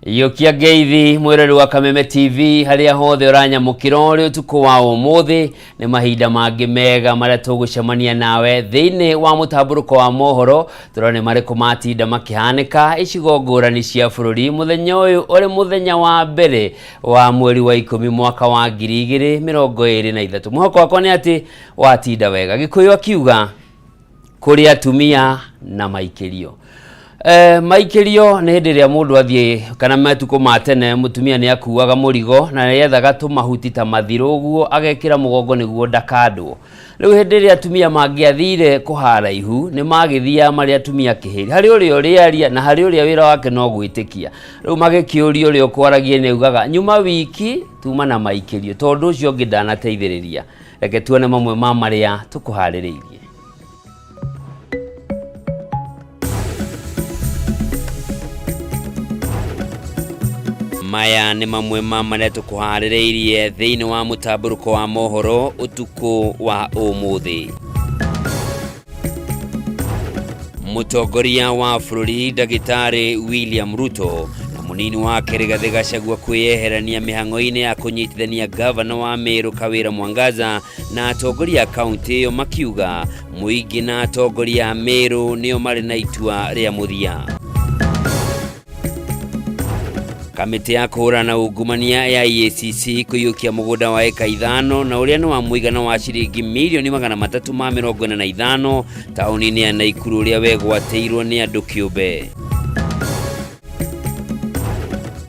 Iyũkia ngeithi mwĩrori wa Kameme TV harĩa hothe ũranyamũkĩra ũrĩ ũtukũ wa ũmũthĩ. Nĩ mahinda mangĩ mega marĩa tũgũcemania nawe thĩinĩ wa mũtambũrũko wa mohoro, tũrone marĩkũ matinda makĩhanĩka icigo ngũrani cia bũrũri mũthenya ũyũ ũrĩ mũthenya wa mbere wa mweri wa 10 mwaka wa 2023. Mwĩhoko wakwa nĩ atĩ watinda wega. Gĩkũyũ akiuga kũrĩ atumia na maikĩrio. Maikĩrio nĩ hĩndĩ ĩrĩa mũndũ athiĩ kana matukũ ma tene mũtumia nĩ akuaga mũrigo na nĩethaga tũmahuti ta mathirũ ũguo agekĩra mũgongo nĩguo ndakandwo. Rĩu hĩndĩ ĩrĩa atumia mangĩathire kũhara ihu nĩ magĩthiaga marĩ atumia kĩhĩri, harĩ ũrĩa ũrĩaria na harĩ ũrĩa wĩra wake no gwĩtĩkia. Rĩu magĩkĩũrio ũrĩa ũkwaragia nĩ augaga nyuma wiki tuma na maikĩrio tondũ ũcio ũngĩ ndanateithĩrĩria. Reke tuone mamwe ma marĩa tũkũharĩrĩirie. Maya nĩ mamwe ma marĩa tũkũharĩrĩirie thĩinĩ wa mũtambũrũko wa mohoro ũtukũ wa ũmũthĩ. Mũtongoria wa bũrũri Ndagĩtarĩ William Ruto na mũnini wake Rigathĩ Gachagua kwĩyeherania mĩhang'o-inĩ ya kũnyitithania gavana wa Meru Kawĩra Mwangaza na atongoria a kaunti ĩyo makiuga mũingĩ na atongoria a Meru nĩo marĩ na itua rĩa mũthia. Kamĩtĩ ya kũhũrana na ungumania ya EACC kũiyũkia mũgũnda wa eka 5 na ũrĩa nĩ wa mũigana wa ciringi mirioni 345 taũni-inĩ ya Naikuru ũrĩa wegwatĩirwo nĩ andũ kĩũmbe.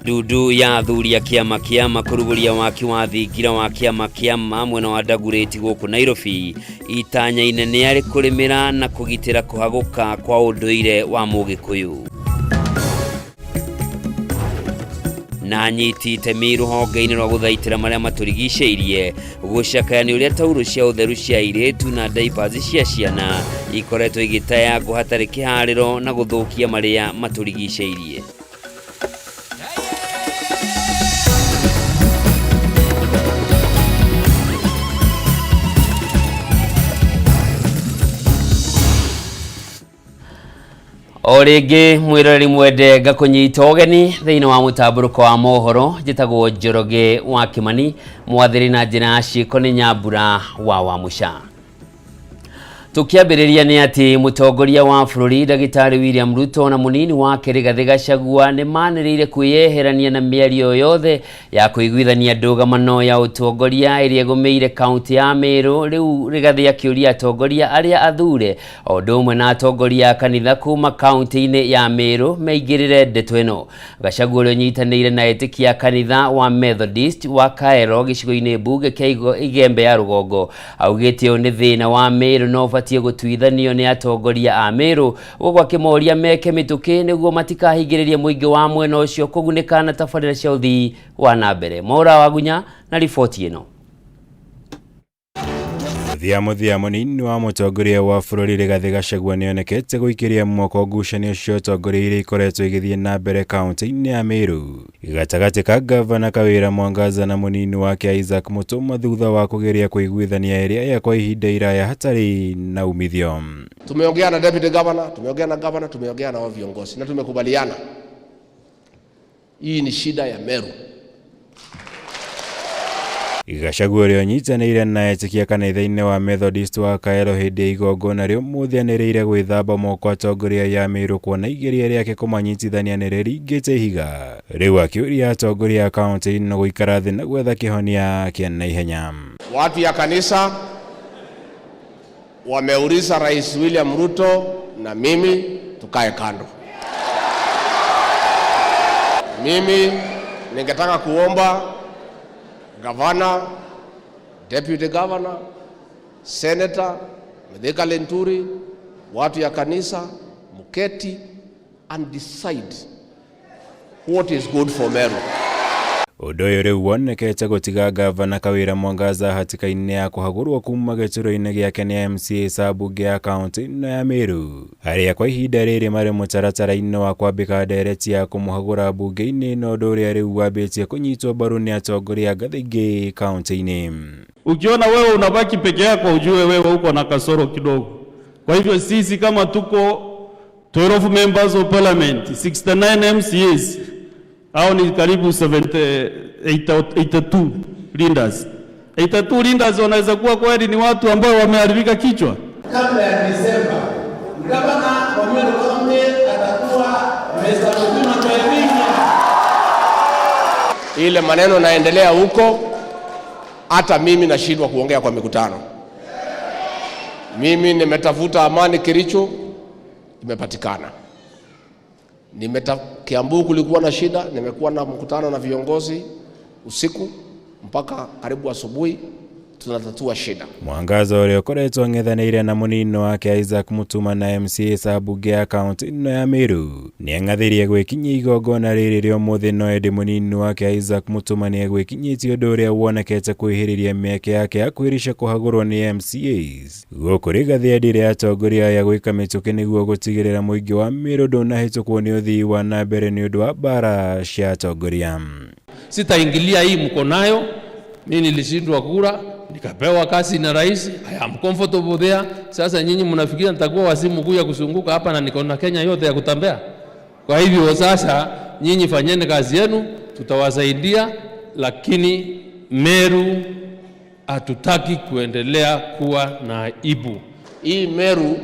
Ndundu ya athuri a kĩama kĩama kũrugũria waki wa thingira wa kĩama kĩama mwena wa Dagoretti gũkũ Nairobi itanya inene arĩ kũrĩmĩra na kũgitĩra kũhagũka kwa ũndũire wa Mũgĩkũyũ. Na anyiti itemi rũhonge-inĩ rwa gũthaitĩra marĩa matũrigicĩirie gũcakaya nĩ ũrĩa taurũ cia ũtheru cia airĩtu na diapers cia ciana ikoretwo igĩtayangwo hatarĩ kĩharĩro na gũthũkia marĩa matũrigicĩirie. O rĩngĩ mwĩroreri mwende ngakũnyita ũgeni thĩinĩ wa mũtambũrũko wa mohoro. Njĩtagwo Njoroge wa Kĩmani, mwathĩri na njĩra ya ciĩko nĩ Nyambura wa Wamũca. Tũkĩambĩrĩria nĩ atĩ mũtongoria wa bũrũri Ndagĩtarĩ William Ruto na mũnini wake Rigathĩ Gachagua nĩ manĩrĩire kwĩyeherania na mĩario yothe ya kũiguithania ndũgamano ya ũtongoria ĩrĩa ĩgũmĩire kaunti ya Meru. Rĩu Rigathĩ akĩũria atongoria arĩa athure o ũndũ ũmwe na atongoria a kanitha kuma kaunti-inĩ ya Meru meingĩrĩre ndeto ĩno. Gachagua ũrĩa ũnyitanĩire na etĩkia a kanitha wa Methodist wa Kaero gĩcigo-inĩ mbunge kĩa Igembe ya rũgongo augĩte ũyũ nĩ thĩna wa Meru na ũbatiĩ gũtuithanio nĩ atongoria a Meru, gũkũ akĩmoria meke mĩtũkĩ nĩguo matikahingĩrĩrie mũingĩ wa mwena ũcio kũgunĩka na tabarĩra cia ũthii wa na mbere. Maura Wagunya na riboti ĩno. Mũthia mũthia mũnini wa mũtongoria wa bũrũri Rigathĩ Gachagua nĩonekete gũikĩria moko ngucanio cia ũtongoria iria ikoretwo igĩthiĩ na mbere kaunti-inĩ ya Meru gatagatĩ ka gavana Kawĩra Mwangaza na mũnini wake Isaac Mutuma thutha wa kũgeria kũiguithania ĩrĩa ya kwa ihinda iraya hatarĩ na umithio. Tumeongea na deputy governor, tumeongea na governor, tumeongea na wao viongozi na tumekubaliana hii ni shida ya Meru. Gachagua ũrĩa ũnyitanĩire na etĩkia kanitha-inĩ wa Methodist wa Kaero hĩndĩ ya igongona rĩa ũmũthĩ anĩrĩire gwĩthamba moko atongoria ya Meru kuona igeria rĩake kũmanyitithania nĩ rĩringĩte ihiga. Rĩu akĩũria atongoria a kaunti ĩno gũikara thĩ na gwetha kĩhonia kĩa naihenya. Watu ya kanisa wameuliza Rais William Ruto na mimi tukae kando. Mimi ningetaka kuomba governor, deputy governor, senator Mithika Linturi, watu ya kanisa muketi and decide what is good for Meru. Ũndũ ũyũ rĩu wonekete gũtiga gavana Kawĩra Mwangaza hatĩka-inĩ ya kũhagũrwo kuma gĩturwa-inĩ gĩake nĩ MCA ambunge ya kaunti ĩno ya Meru arĩa kwa ihinda rĩrĩ marĩ mũtaratara-inĩ wa kwambĩka ndereti ya kũmũhagũra mbunge-inĩ ĩno, ũndũ ũrĩa rĩu wambĩtie kũnyitwo mbaru nĩ atongoria a ngathĩ ingĩ kaunti-inĩ. Ukiona wewe unabaki peke yako, ujue wewe uko na kasoro kidogo. Kwa hivyo sisi kama tuko 12 members of parliament, 69 MCAs, Hao ni karibu 70, 82 leaders. 82 leaders wanaweza kuwa kweli ni watu ambao wameharibika kichwa. Kabla ya Desemba, gavana wa Meru County atakuwa Mr. Mutuma M'Ethingia. Ile maneno naendelea huko, hata mimi nashindwa kuongea kwa mikutano. Mimi nimetafuta amani Kericho, imepatikana. Kiambu kulikuwa na shida, nimekuwa na mkutano na viongozi usiku mpaka karibu asubuhi, tunatatua shida. Mwangaza ũrĩa ũkoretwo ang'ethanĩire na mũnini wake Isaac Mutuma na MCA ambunge ya kaunti ĩno ya Meru nĩang'athĩirie gwĩkinyia igongona rĩrĩ rĩa ũmũthĩ, no ĩndĩ mũnini wake Isaac Mutuma nĩegwĩkinyĩtie ũndũ ũrĩa wonekete kwĩhĩrĩria mĩeke yake ya kwĩrisha kũhagũrwo nĩ MCAs. Gũkũ Rigathĩ endire atongoria aya gwĩka mĩtũkĩ nĩguo gũtigĩrĩra mũingĩ wa Meru ndũnahĩtũkwo nĩ ũthii wa na mbere nĩ ũndũ wa mbara cia atongoria. Sitaingilia hii mko nayo. Mimi nilishindwa kura nikapewa kazi na rais. I am comfortable there. Sasa nyinyi mnafikiria nitakuwa wazimu kuja kuzunguka hapa na niko na Kenya yote ya kutembea? Kwa hivyo sasa nyinyi fanyeni kazi yenu, tutawasaidia, lakini Meru hatutaki kuendelea kuwa na aibu. Hii Meru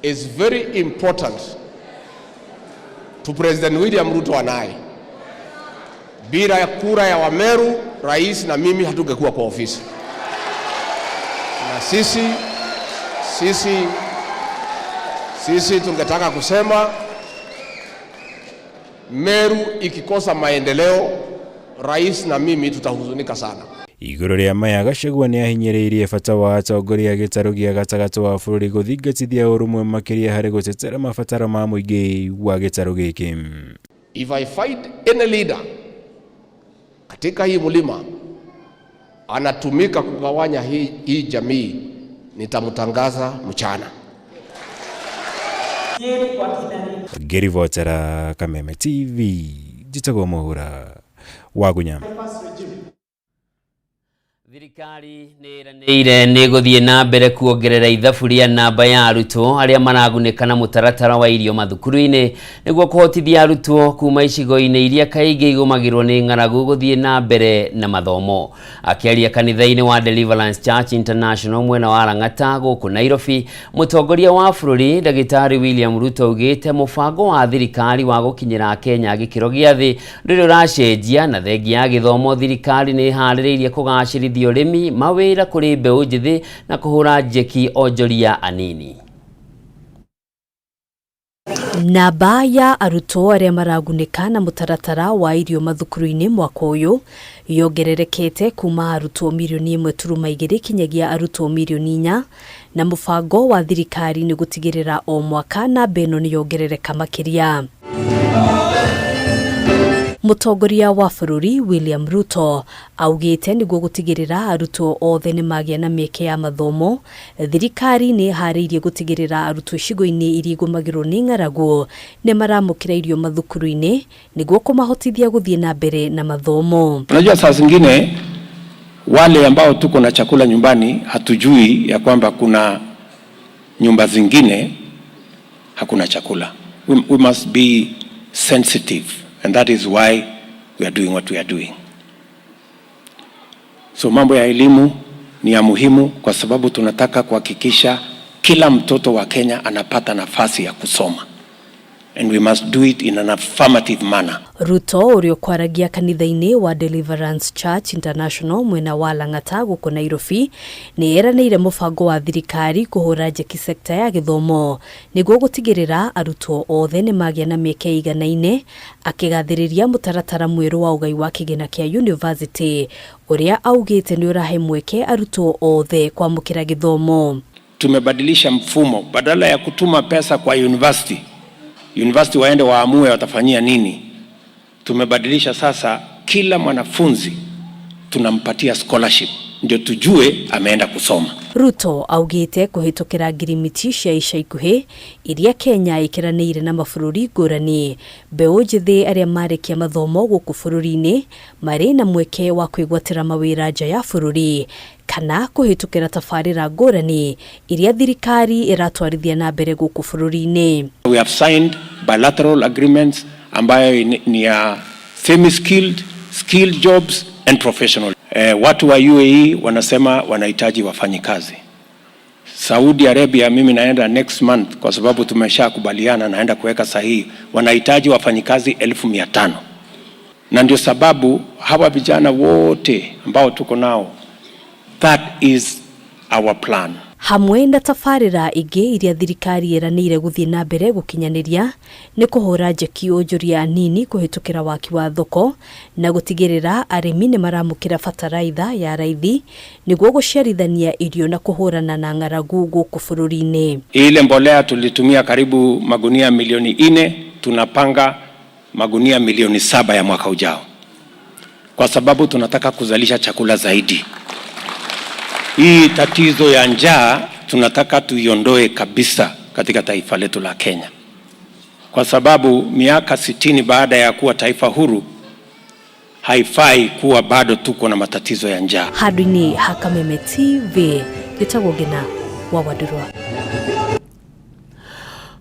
is very important to President William Ruto and I. Bila ya kura ya Wameru, rais na mimi hatungekuwa kwa ofisi. Na sisi tungetaka kusema Meru ikikosa maendeleo, rais na mimi tutahuzunika sana. Igũrũ rĩa maya, Gachagua nĩahinyĩrĩirie bata wa atongoria a gĩtarũ gĩa gatagatĩ wa bũrũri gũthingatithia ũrũmwe makĩria harĩ gũtetera mabataro ma mũingĩ wa gĩtarũ gĩkĩ. If I find any leader katika hii mlima anatumika kugawanya hii jamii, nitamtangaza mchana. Ngĩribotera Kameme TV, njĩtagwo Mũhura wa Gunya. Thirikari nĩ ĩranĩire nĩ ĩgũthiĩ na mbere kuongerera ithabu rĩa namba ya arutwo arĩa maragunĩka na mũtaratara wa irio mathukuru-inĩ nĩguo kũhotithia arutwo kuma icigo-inĩ iria kaingĩ igũmagĩrwo nĩ ng'aragu gũthiĩ na mbere na mathomo. Akĩaria kanitha-inĩ wa Deliverance Church International mwena wa Lang'ata gũkũ Nairobi, mũtongoria wa bũrũri Ndagĩtarĩ William Ruto augĩte mũbango wa thirikari wa gũkinyĩra Akenya gĩkĩro gĩa thĩ ndũrĩ ũracenjia, na thengia ya gĩthomo thirikari nĩ ĩharĩrĩirie kũgacĩrithia ũrĩmi, mawĩra kũrĩ mbeũ njĩthĩ na kũhũra njeki onjoria anini. Namba ya arutwo arĩa maragunĩka na mũtaratara wa irio mathukuru-inĩ mwaka ũyũ yongererekete kuma arutwo mirioni 1.2 kinyagia arutwo mirioni 4, na mũbango wa thirikari nĩ gũtigĩrĩra o mwaka namba ĩno nĩ yongerereka makĩria. Mũtongoria wa bũrũri William Ruto augĩte nĩguo gũtigĩrĩra arutwo othe nĩ magĩa na mĩeke ya mathomo, thirikari nĩ ĩharĩirie gũtigĩrĩra arutwo icigo-inĩ iria igũmagĩrwo nĩ ng'aragu nĩ maramũkĩra irio mathukuru-inĩ nĩguo kũmahotithia gũthiĩ na mbere na mathomo. Unajua, saa zingine wale ambao tuko na chakula nyumbani hatujui ya kwamba kuna nyumba zingine hakuna chakula. We must be sensitive, and that is why we are doing what we are doing. So mambo ya elimu ni ya muhimu kwa sababu tunataka kuhakikisha kila mtoto wa Kenya anapata nafasi ya kusoma, and we must do it in an affirmative manner. Ruto ũrĩa ũkwaragia kanitha-inĩ wa Deliverance Church International mwena wa Lang'ata gũkũ Nairobi nĩ eranĩire mũbango wa thirikari kũhũra njeki sekta ya gĩthomo nĩguo gũtigĩrĩra arutwo othe nĩ magĩa na mĩeke ĩiganaine, akĩgathĩrĩria mũtaratara mwerũ wa ũgai wa kĩgĩna kĩa university ũrĩa augĩte nĩ ũrahe mweke arutwo othe kwamũkĩra gĩthomo. Tumebadilisha mfumo, badala ya kutuma pesa kwa university, university waende waamue watafanyia nini. Tumebadilisha sasa, kila mwanafunzi tunampatia scholarship ndio tujue ameenda kusoma. Ruto augĩte kũhĩtũkĩra ngirimiti cia ica ikuhĩ iria Kenya ĩkĩranĩire na mabũrũri ngũrani, mbeũ njĩthĩ arĩa marĩkia mathomo gũkũ bũrũri-inĩ marĩ na mweke wa kwĩgwatĩra mawĩra nja ya bũrũri kana kũhĩtũkĩra tabarĩra ngũrani iria thirikari ĩratwarithia na mbere gũkũ bũrũri-inĩ. We have signed bilateral agreements ambayo ni ya semi skilled, skilled jobs and professional. Watu wa UAE wanasema wanahitaji wafanyikazi. Saudi Arabia, mimi naenda next month kwa sababu tumeshakubaliana, naenda kuweka sahihi, wanahitaji wafanyikazi 500,000 na ndio sababu hawa vijana wote ambao tuko nao, that is our plan. Hamwe na tabarĩra ingĩ iria thirikari ĩranĩire gũthiĩ na mbere gũkinyanĩria nĩ kũhũra njeki onjoria anini kũhĩtũkĩra waki wa thoko na gũtigĩrĩra arĩmi nĩ maramũkĩra bataraitha ya raithi nĩguo gũciarithania irio na kũhũrana na ng'aragu gũkũ bũrũri-inĩ. Ile mbolea tulitumia karibu magunia milioni 4, tunapanga magunia milioni 7 ya mwaka ujao, kwa sababu tunataka kuzalisha chakula zaidi. Hii tatizo ya njaa tunataka tuiondoe kabisa katika taifa letu la Kenya, kwa sababu miaka 60 baada ya kuwa taifa huru haifai kuwa bado tuko na matatizo ya njaa. Handũ-inĩ ha Kameme TV, gĩtagwo Ngĩna wa Wandũrwa.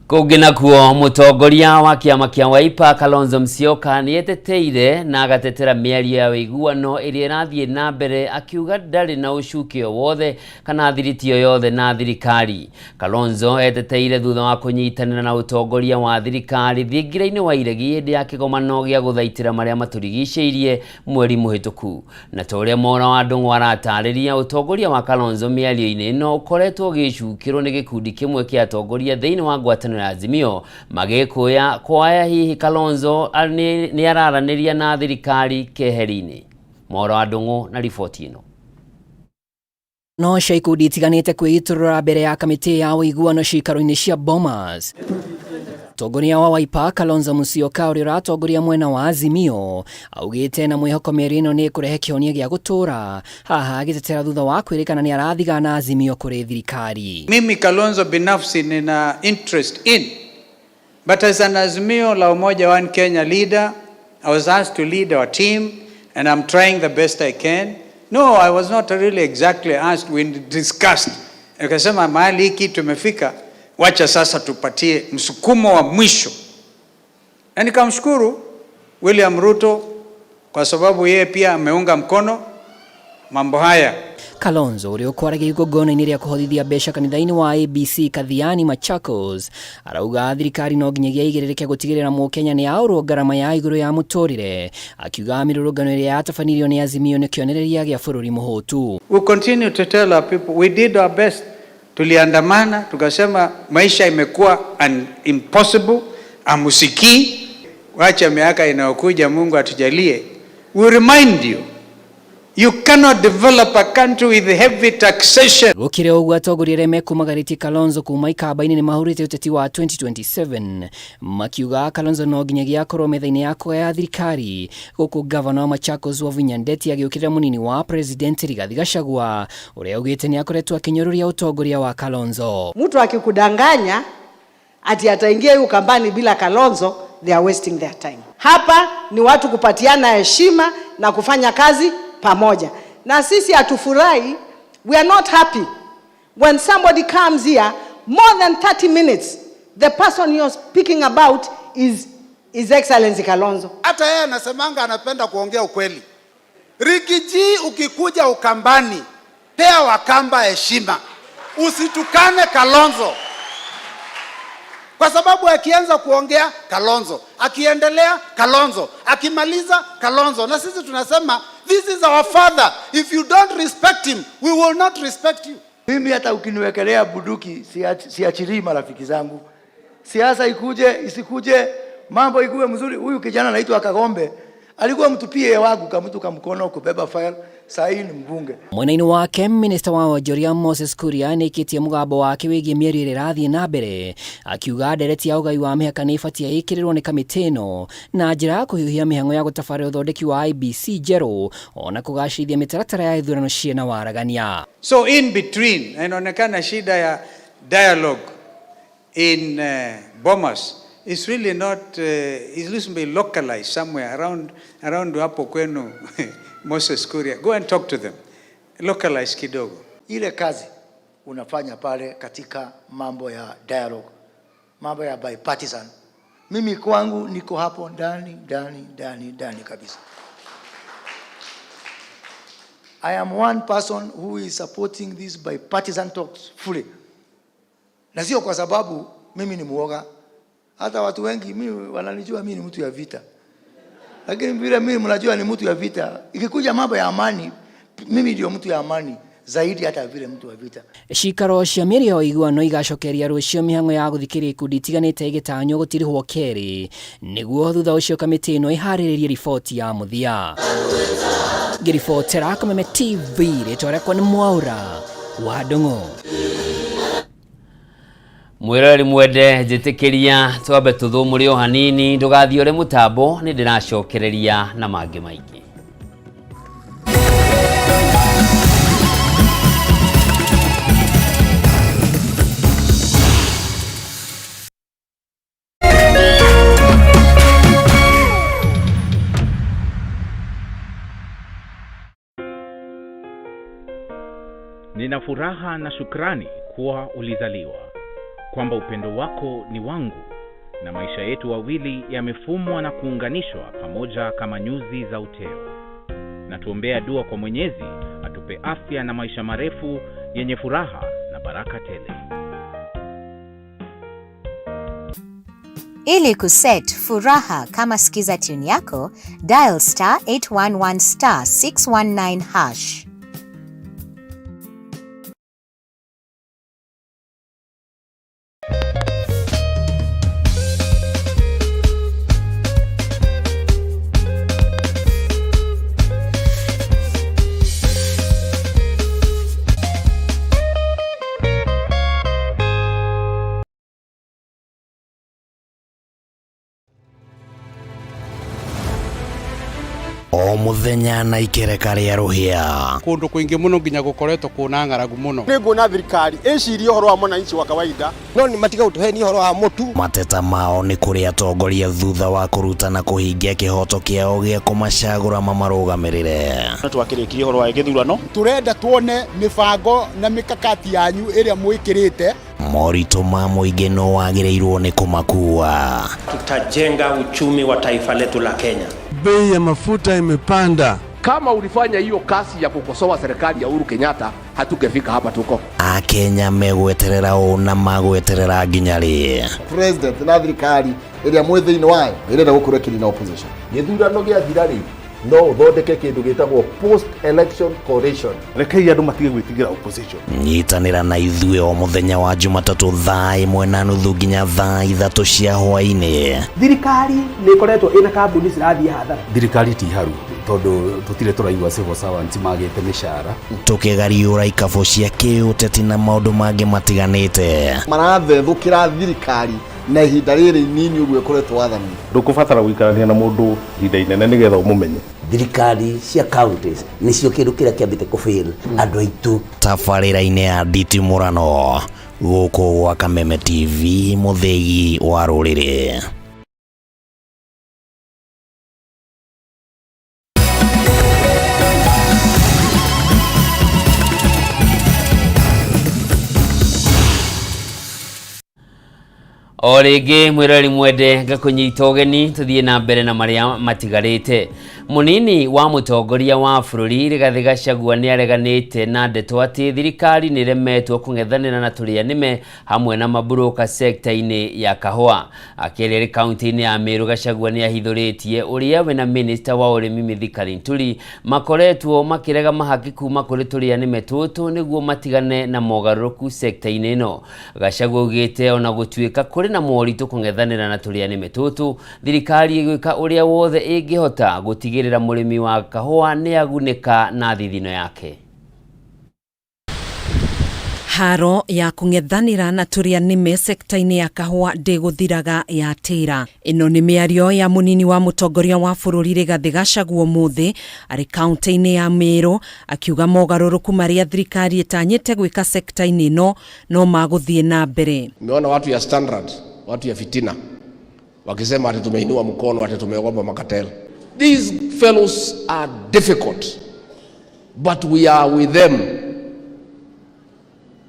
Kũngĩ nakuo, mũtongoria wa kĩama kĩa Wiper Kalonzo Musyoka nĩ eteteire na agatetera mĩario ya ũiguano ĩrĩa ĩrathiĩ na mbere, akiuga ndarĩ na ũcuke o wothe kana thiriti o yothe na thirikari. Kalonzo eteteire thutha wa kũnyitanĩra na ũtongoria wa thirikari thingira-inĩ wa iregi hĩndĩ ya kĩgomano gĩa gũthaitĩra marĩa matũrigicĩirie mweri mũhĩtũku. Na ta ũrĩa Mwaura wa Ndung'u aratarĩria, ũtongoria wa Kalonzo mĩario-inĩ ĩno ũkoretwo ũgĩcukĩrwo nĩ gĩkundi kĩmwe kĩa atongoria thĩinĩ wa ngwatanĩro ya Azimio, magĩkũya kwaya hihi Kalonzo nĩ araranĩria na thirikari keheri-inĩ. Mwaura wa Ndung'u na riboti ĩno. No cia ikundi itiganĩte kwĩitũrũra mbere ya kamĩtĩ ya ũiguano ciikaro-inĩ cia Bomas. Mũtongoria wa Wiper Kalonzo Musyoka, ũrĩa ũratongoria mwena wa Azimio, augĩte na mwĩhoko mĩario ĩno nĩ ĩkũrehe kĩhonia gĩa gũtũũra, haha agĩtetera thutha wa kwĩrĩkana nĩ arathigana Azimio kũrĩ thirikari. Mimi Kalonzo binafsi nina interest in, but as an Azimio la Umoja One Kenya leader, I was asked to lead our team and I'm trying the best I can. No, I was not really exactly asked. We discussed. Nikasema mahali hiki tumefika, wacha sasa tupatie msukumo wa mwisho. Na nikamshukuru William Ruto kwa sababu yeye pia ameunga mkono mambo haya. Kalonzo, ũrĩa ũkwaragia igongona-inĩ rĩa kũhothithia mbeca kanitha-inĩ wa ABC Kathiani, Machakos, arauga thirikari no nginyagia igĩrĩrĩke gũtigĩrĩra mũkenya nĩ aũrwo ngarama ya igũrũ ya mũtũrĩre, akiuga mĩrũrũngano ĩrĩa yatabanĩrio nĩ Azimio nĩ kĩonereria gĩa bũrũri mũhũtu. We continue to tell our people we did our best. Tuliandamana tukasema maisha imekuwa impossible, amusikii. Wacha miaka inayokuja Mungu atujalie. We remind you, you cannot develop a country with heavy taxation. Gũkĩrĩ ũguo, atongoria arĩa mekumagarĩtie Kalonzo kuma ikamba-inĩ nĩ mahũrĩte ũteti wa 2027, makiuga Kalonzo no nginyagia akorwo metha-inĩ ya kũgaya thirikari, gũkũ gavana wa Machakos Wavinya Ndeti agĩũkĩrĩra mũnini wa president Rigathi Gachagua, ũrĩa augĩte nĩ akoretwo akĩnyũrũria ũtongoria wa Kalonzo. Mtu akikudanganya ati ataingia hiyo Ukambani bila Kalonzo, they are wasting their time. Hapa ni watu kupatiana heshima na kufanya kazi pamoja. Na sisi hatufurahi, we are not happy when somebody comes here more than 30 minutes, the person you're speaking about is His Excellency Kalonzo. Hata yeye anasemanga anapenda kuongea ukweli. Riggy G, ukikuja Ukambani, pea Wakamba heshima, usitukane Kalonzo, kwa sababu akianza kuongea Kalonzo, akiendelea Kalonzo, akimaliza Kalonzo, na sisi tunasema this is our father. If you don't respect him, we will not respect you. Mimi hata ukiniwekelea bunduki siachilii marafiki zangu. Siasa ikuje isikuje, mambo ikuwe mzuri. Huyu kijana anaitwa Kagombe alikuwa mtupie wangu kamtu kamkono kubeba file, saa hii ni mbunge. Mwena-inĩ wake, minista wa wonjoria Moses Kuria nĩ aikĩtie mũgambo wake wĩgiĩ mĩario ĩrĩa ĩrathiĩ na mbere, akiuga ndereti ya ũgai wa mĩhaka nĩ ĩbatiĩ ĩkĩrĩrwo nĩ kamĩtĩ ĩno na njĩra ya kũhiũhia mĩhang'o ya gũtabarĩra ũthondeki wa IEBC njerũ ona kũgacĩrithia mĩtaratara ya ithurano ciĩna waragania. So in between, inaonekana shida ya dialogue in Bomas is really not, is reasonably localized somewhere around hapo kwenu Moses Kuria. Go and talk to them. Localize kidogo. Ile kazi unafanya pale katika mambo ya dialogue, mambo ya bipartisan, Mimi kwangu niko hapo ndani ndani ndani ndani kabisa. I am one person who is supporting these bipartisan talks fully. Na sio kwa sababu mimi ni muoga. Hata watu wengi mimi wananijua mimi ni mtu ya vita. Lakini vile mimi mnajua ni mtu ya vita. Ikikuja mambo ya amani, mimi ndio mtu ya amani zaidi hata vile mtu wa vita. Cikaro cia mĩario ya ũiguano igacokeria rũciũ mĩhang'o ya gũthikĩrĩria ikundi itiganĩte ĩgĩtanywo gũtirihwo kerĩ nĩguo thutha ũcio kamĩtĩ ĩno ĩharĩrĩrie riboti ya mũthia. Ngĩribotera Kameme TV rĩtwa rĩakwa nĩ Mwaura wa Ndung'u. Mwiroreri mwende njĩtĩkĩria twambe tũthũmũre o hanini ndũgathiĩ ũrĩ mũtambo nĩ ndĩracokereria na mangĩ maingĩ. Nina furaha na shukrani kuwa ulizaliwa, kwamba upendo wako ni wangu na maisha yetu wawili yamefumwa na kuunganishwa pamoja kama nyuzi za uteo. Na tuombea dua kwa Mwenyezi atupe afya na maisha marefu yenye furaha na baraka tele. Ili kuset furaha kama skiza tune yako, dial star 811 star 619 hash. O muthenya na ikereka rĩa rũhĩa. Kundu kwingi muno nginya gukoretwo kuna ng'aragu muno. Nĩ nguona thirikari ĩcirie ũhoro wa mwananchi wa kawaida no nĩ matiga gũtũhenia ũhoro wa mũtu. Mateta mao nĩ kũrĩ atongoria thutha wa kũruta na kũhingia kĩhoto kĩao gĩa kũmacagũra mamarũgamĩrĩre. No twakĩrĩkirie ũhoro wa gĩthurano. Turenda tuone mĩbango na mikakati yanyu ĩrĩa mwĩkĩrĩte. Moritũ ma mũingĩ no wagĩrĩirwo nĩ kũmakua. Tutajenga uchumi wa taifa letu la Kenya. Bei ya mafuta imepanda. Kama ulifanya hiyo kazi ya kukosoa serikali ya Uhuru Kenyatta, hatungefika hapa tuko. Akenya megweterera ũ na magweterera nginya rĩ? President na thirikari ĩrĩa mwĩ thĩinĩ wayo ĩrenda gũkorwo ĩkĩnina opposition. Gĩthurano gĩathira rĩ, no ũthondeke kĩndũ gĩtagwo post election coalition. Rekei andũ matige gwĩtigĩra opposition. Nyitanĩra na ithuĩ o mũthenya wa Jumatatũ thaa 1:30 nginya thaa 3 cia hwaĩ-inĩ. Thirikari nĩ ĩkoretwo ĩna kambuni cirathiĩ hathara. Thirikari ti haru tondũ tũtirĩ tũraigua civil servants magĩte mĩcara. Tũkĩgariũra ikabũ cia kĩũteti na maũndũ mangĩ matiganĩte. Marathethũkĩra thirikari na ihinda rĩrĩ inini ũguo ĩkoretwo wathani. Ndũkũbatara gũikarania na mũndũ ihinda inene nĩgetha ũmũmenye. Thirikari cia counties nĩcio kĩndũ kĩrĩa kĩambĩte kũfail andũ aitũ. Tabarĩra-inĩ ya nditimũrano gũkũ gwa Kameme TV mũthĩgi wa rũrĩrĩ. O rĩngĩ mwĩroreri mwende ngakũnyita ũgeni tũthiĩ na mbere na marĩa matigarĩte. Mũnini wa mũtongoria wa bũrũri Rigathĩ Gachagua nĩ areganĩte na ndeto atĩ thirikari nĩ ĩremetwo kũng'ethanĩra na tũrĩa nĩme hamwe na maburũka sekta-inĩ ya kahũa. Akĩaria arĩ kaunti-inĩ ya Meru, Gachagua nĩ ahithũrĩtie ũrĩa we na minista wa ũrĩmi Mithika Linturi makoretwo makĩrega mahaki kuma kũrĩ tũrĩa nĩme tũtũ nĩguo matigane na mogarũrũku sekta-inĩ ĩno. Gachagua augĩte ona gũtuĩka kũrĩ na moritũ kũng'ethanĩra na tũrĩa nĩme tũtũ, thirikari ĩgwĩka ũrĩa wothe ĩngĩhota gũtigĩrĩra mũrĩmi wa kahũa nĩ agunĩka na thithino yake. Haro ya kũng'ethanĩra na tũrĩa nĩme sekta-inĩ ya kahũa ndĩgũthiraga ya tĩra. Ĩno nĩ mĩario ya mũnini wa mũtongoria wa bũrũri Rigathĩ Gachagua ũmũthĩ arĩ kaunti-inĩ ya Meru akiuga mogarũrũku marĩa thirikari ĩtanyĩte gwĩka sekta-inĩ ĩno no magũthiĩ na mbere. Nimeona watu ya Standard, watu ya fitina wakisema ati tumeinua mkono, ati tumeogopa makatela. These fellows are difficult, but we are with them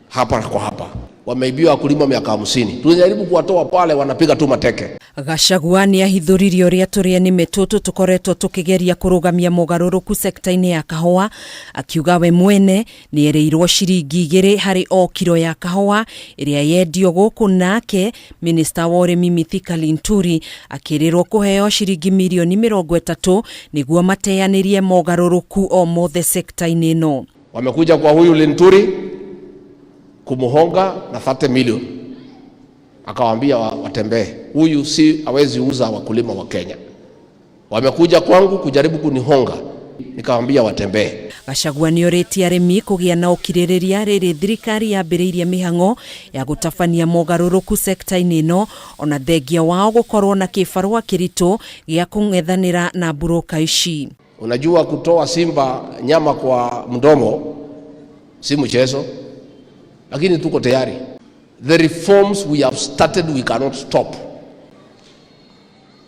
hapa kwa hapa. Wameibiwa wakulima miaka 50. Tunajaribu kuwatoa pale, wanapiga tu mateke. Gachagua nĩ ahithũririe ũrĩa tũrĩa nĩme tũtũ tũkoretwo tũkĩgeria kũrũgamia mogarũrũku sekta-inĩ ya kahũa, akiuga we mwene nĩ erĩirwo ciringi 2 harĩ o kiro ya kahũa ĩrĩa yendio gũkũ, nake minista wa ũrĩmi Mithika Linturi akĩrĩrwo kũheo ciringi mirioni 30 nĩguo mateanĩrie mogarũrũku o mothe sekta-inĩ ĩno. Wamekuja kwa huyu Linturi kumuhonga na 30 milioni, akawaambia watembee, huyu si hawezi uza wakulima wa Kenya. Wamekuja kwangu kujaribu kunihonga, nikawaambia watembee. Gachagua nĩ orĩtie arĩmi kũgĩa na ũkirĩrĩria rĩrĩ thirikari yambĩrĩirie mĩhang'o ya gũtabania mogarũrũku sekta-inĩ ĩno, ona thengia wao gũkorwo na kĩbarũa kĩritũ gĩa kũng'ethanĩra na mburũka ici. Unajua, kutoa simba nyama kwa mdomo si mchezo, lakini tuko tayari. The reforms we have started, we cannot stop.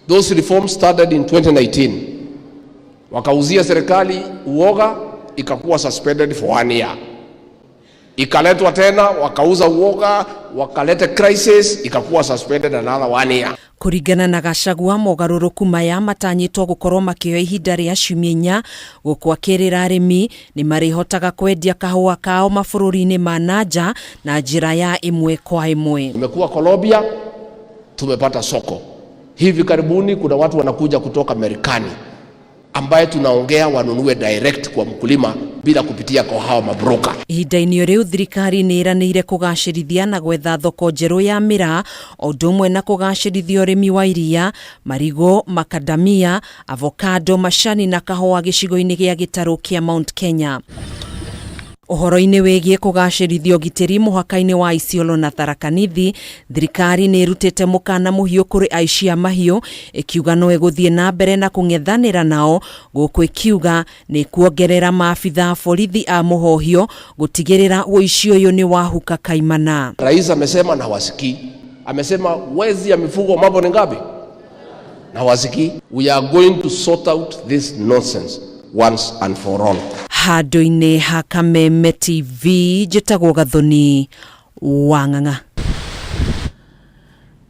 Those reforms started in 2019. Wakauzia serikali uoga, ikakuwa suspended for 1 year. Ikaletwa tena, wakauza uoga, wakaleta crisis, ikakuwa suspended another 1 year. Kũringana na Gachagua, mogarũrũku maya matanyĩtwo gũkorwo makĩoya ihinda rĩa ciumia 4, gũkũ akĩrĩra arĩmi nĩ marĩhotaga kwendia kahũa kao mabũrũri-inĩ ma nanja na njĩra ya ĩmwe kwa ĩmwe. Tumekuwa Colombia, tumepata soko. Hivi karibuni kuna watu wanakuja kutoka Marekani ambaye tunaongea wanunue direct kwa mkulima bila kupitia kwa hawa mabroka. Ihinda-inĩ rĩu thirikari nĩ ĩranĩire kũgacĩrithia na gwetha thoko njerũ ya mĩraa, o ũndũ ũmwe na kũgacĩrithia ũrĩmi wa iria, marigũ, makadamia, avocado, macani na kahũa gĩcigo-inĩ gĩa gĩtarũ kĩa Mount Kenya. Ũhoro-inĩ wĩgiĩ kũgacĩrithia ũgitĩri mũhaka-inĩ wa Isiolo na Tharaka Nithi, thirikari nĩ ĩrutĩte mũkana mũhiũ kũrĩ aici a mahiũ, ĩkiuga no ĩgũthiĩ na mbere na kũng'ethanĩra nao, gũkũ ĩkiuga nĩ kuongerera maabitha a borithi a mũhohio gũtigĩrĩra ũici ũyũ nĩ wahuka kaimana. Rais amesema na wasikii. Amesema wezi ya mifugo mambo ni ngapi? Na wasikii. We are going to sort out this nonsense once and for all. Handũ-inĩ ha Kameme TV, njĩtagwo Gathoni wa Ng'ang'a.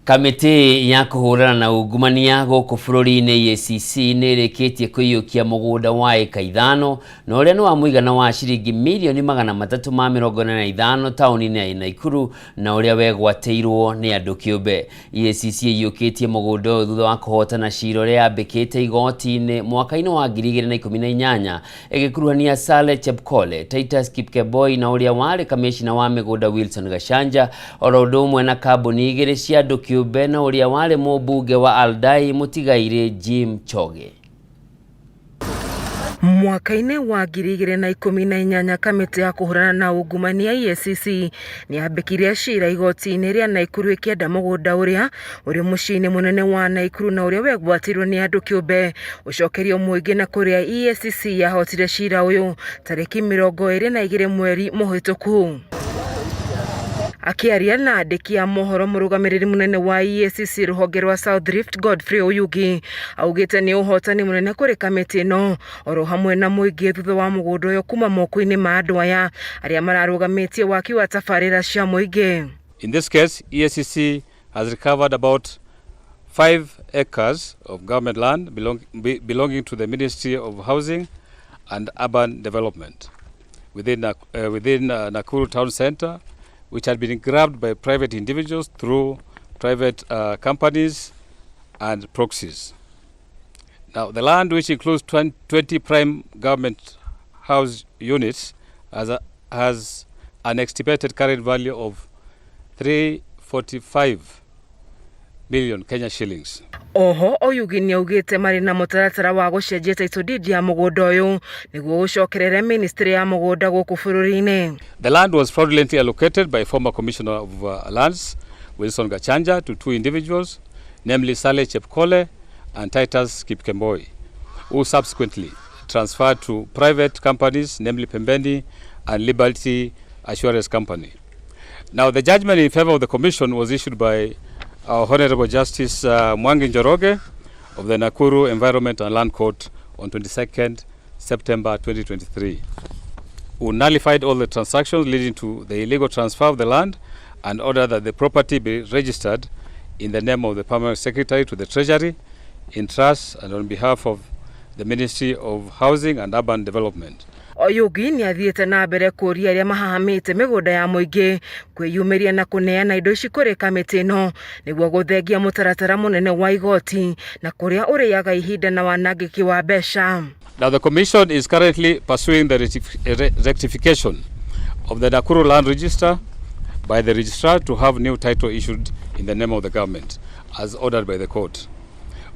Kamĩtĩ ya kũhũrana na ungumania gũkũ bũrũri-inĩ EACC nĩ ĩrĩkĩtie kũiyũkia mũgũnda wa ĩka 5 na ũrĩa nĩ wa mũigana wa ciringi mirioni 345 taũni-inĩ ya Naikuru na ũrĩa wegwatĩirwo nĩ andũ kĩũmbe. EACC ĩiyũkĩtie mũgũnda ũyũ thutha wa kũhotana cira ũrĩa yambĩkĩte igoti-inĩ mwaka-inĩ wa 2018 ĩgĩkuruhania Saleh Chepkole, Titus Kipkemboi na ũrĩa warĩ kamĩcina wa mĩgũnda Wilson Gachanja, oro ũndũ ũmwe na kambuni 2 cia andũ kĩũmbe na ũrĩa warĩ mũmbunge wa Aldai mũtigairĩ Jim Choge. Mwaka-inĩ wa 2018 kamĩtĩ ya kũhũrana na ungumania EACC nĩ yambĩkirie cira igoti-inĩ rĩa Naikuru ĩkĩenda mũgũnda ũrĩa ũrĩ mũciĩ-inĩ mũnene wa Naikuru na ũrĩa wegwatĩirwo nĩ andũ kĩũmbe ũcokerio mũingĩ, na kũrĩa EACC yahotire cira ũyũ tarĩki 22 mweri mũhĩtũku. Akĩaria na andĩki a mohoro, mũrũgamĩrĩri mũnene wa EACC rũhonge rwa South Rift Godfrey Oyugi augĩte nĩ ũhotani mũnene kũrĩ kamĩtĩ ĩno oro hamwe na mũingĩ thutha wa mũgũnda ũyũ kuma moko-inĩ ma andũ aya arĩa mararũgamĩtie waki wa tabarĩra cia mũingĩ. In this case, EACC has recovered about 5 acres of government land belonging to the Ministry of Housing and Urban Development within Nakuru Town Center, which had been grabbed by private individuals through private companies and proxies. Now, the land, which includes 20 prime government house units, has an estimated current value of 345 million Kenya shillings. Oho Oyugi nĩ augĩte marĩ na mũtaratara wa gũcenjia title deed ya mũgũnda ũyũ nĩguo gũcokerere ministry ya mũgũnda gũkũ bũrũri-inĩ. The land was fraudulently allocated by former Commissioner of Lands Wilson Gachanja to 2 individuals, namely Saleh Chepkole and Titus Kipkemboi, who subsequently transferred to private companies, namely Pembeni and Liberty Assurance Company. Now, the judgment in favor of the Commission was issued by our Honorable Justice Mwangi Njoroge of the Nakuru Environment and Land Court on 22nd September 2023, who nullified all the transactions leading to the illegal transfer of the land and ordered that the property be registered in the name of the Permanent Secretary to the Treasury, in trust and on behalf of the Ministry of Housing and Urban Development. Oyugi nĩ athiĩte na mbere kũũria arĩa mahahamĩte mĩgũnda ya mũingĩ kwĩyumĩria na kũneana indo ici kũrĩ kamĩtĩ ĩno nĩguo gũthengia mũtaratara mũnene wa igoti na kũrĩa ũrĩaga ihinda na wanangĩki wa mbeca. Now the Commission is currently pursuing the rectification of the Nakuru Land Register by the registrar to have new title issued in the name of the government as ordered by the court.